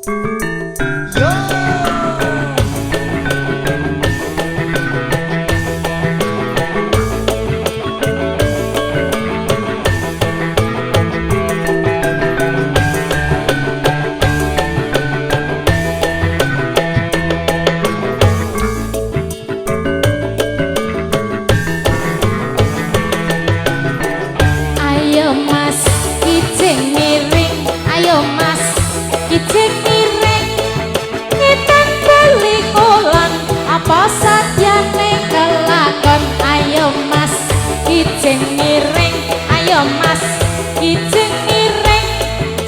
Yo. Ayo Mas kijing miring, ayo Mas kijing miring, ngetan bali kulon apa sadyane kelakon. Ayo Mas kijing miring, ayo Mas kijing miring,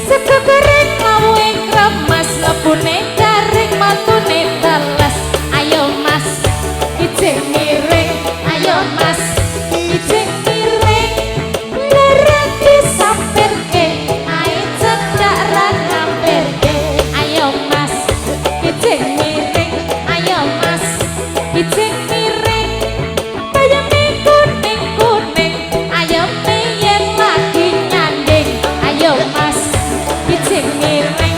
sego goreng lawuhe kremes, lebune garing matune teles. Ayo Mas kijing miring, ayo Mas kijing miring, lereti sampirke ae cedak ra ngampirke. Ayo Mas kijing miring, ayo Mas kijing miring, bayame kuning kuning, ayame yen lagi nyanding. Ayo Mas kijing miring,